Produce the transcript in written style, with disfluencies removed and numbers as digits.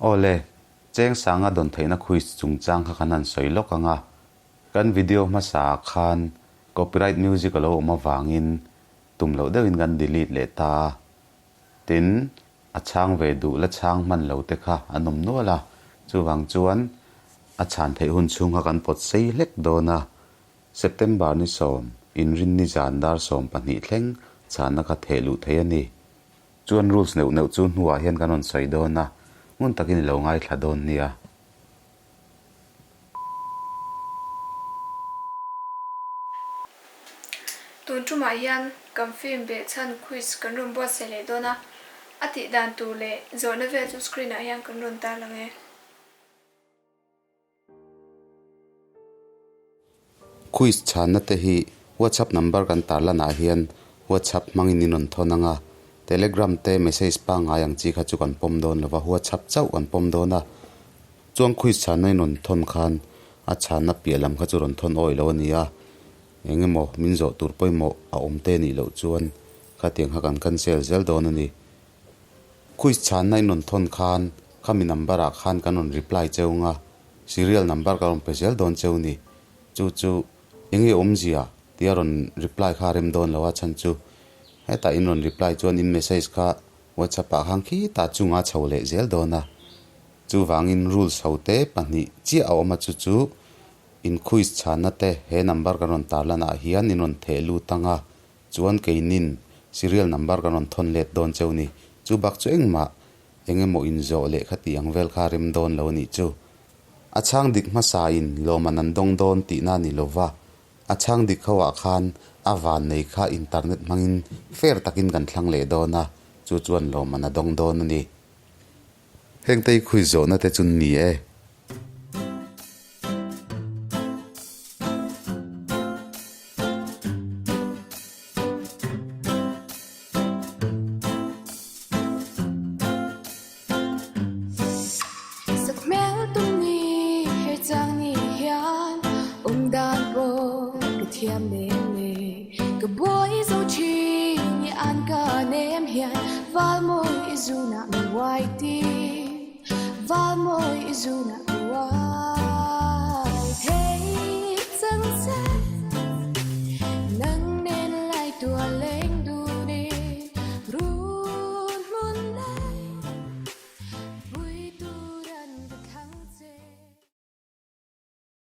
Aw le, cheng sanga dawn theihna quiz chungchang kha kan han sawi lawk ang a. Kan video hmasa ah khan copyright music a lo awm avangin tum loh deuhin kan delete leh ta a. Tin, a chhang ve duh la chhang hman lo te kha an awm nual a, chuvang chuan a chhan theih hun chhung kha kan pawt sei hlek dawn a. September ni sawm, inrinni zan dar 12 thleng chhanna kha theh luh theih a ni. Chuan rules neuh neuh chu hnuah hian kan rawn sawi dawn a, ngun takin i lo ngaithla dawn nia. Tun tumah hian kan film beh chhan quiz kan rawn buatsaih leh dawn a, a tih dan tur leh zawhna vel chu screen ah hian kan rawn tarlang e. Quiz chhanna te hi WhatsApp number kan tarlanah hian WhatsApp hmangin in rawn thawn ang a, Telegram te message pangngai ang chi kha chu kan pawm dawn lo va, WhatsApp chauh kan pawm dawn a. Chuan quiz chhanna in rawn thawn khan a chhanna piah lam kha chu rawn thawn awih lo a ni a, eng emaw min zawh tur pawimawh a awm te nih loh chuan khatiang kha kan cancel zel dawn a ni. Quiz chhanna in rawn thawn khan khami number ah khan kan rawn reply cheu nga, serial number ka rawn pe zel dawn cheu ni. Chu chu enge awmzia tia rawn reply kha a rem dawn lo a chhan chu hetah in rawn reply chuan in message kha WhatsApp ah khan khitah chunga chho leh zel dawn a. Chuvangin rules ho te pahnih chiah a awm a chu chu in quiz chhanna te he number kan rawn tarlan ah hian in rawn theh lut ang a, Chuan keinin serial number kan rawn thawn let dawn cheu ni. Chu bak chu engmah eng emaw inzawh leh kha tih ang vel kha rem dawn lo a nih chu. A chhang dik hmasain lawman an dawng dawn tihna a ni lo va, a chhang dik ho ah khan a van nei kha internet hmangin fair takin kan thlang leh dawn a, chu chuan lawman a dawng dawn a ni. Hengte i khui zawhna te chu ni e. Sakhmel tum ni her chang ni hian awm dan pawh ka thiam lem le. Ka buai zo thin i an ka nem hian val mawi i zunah mi uai ti. Val mawi i zunah mi uai.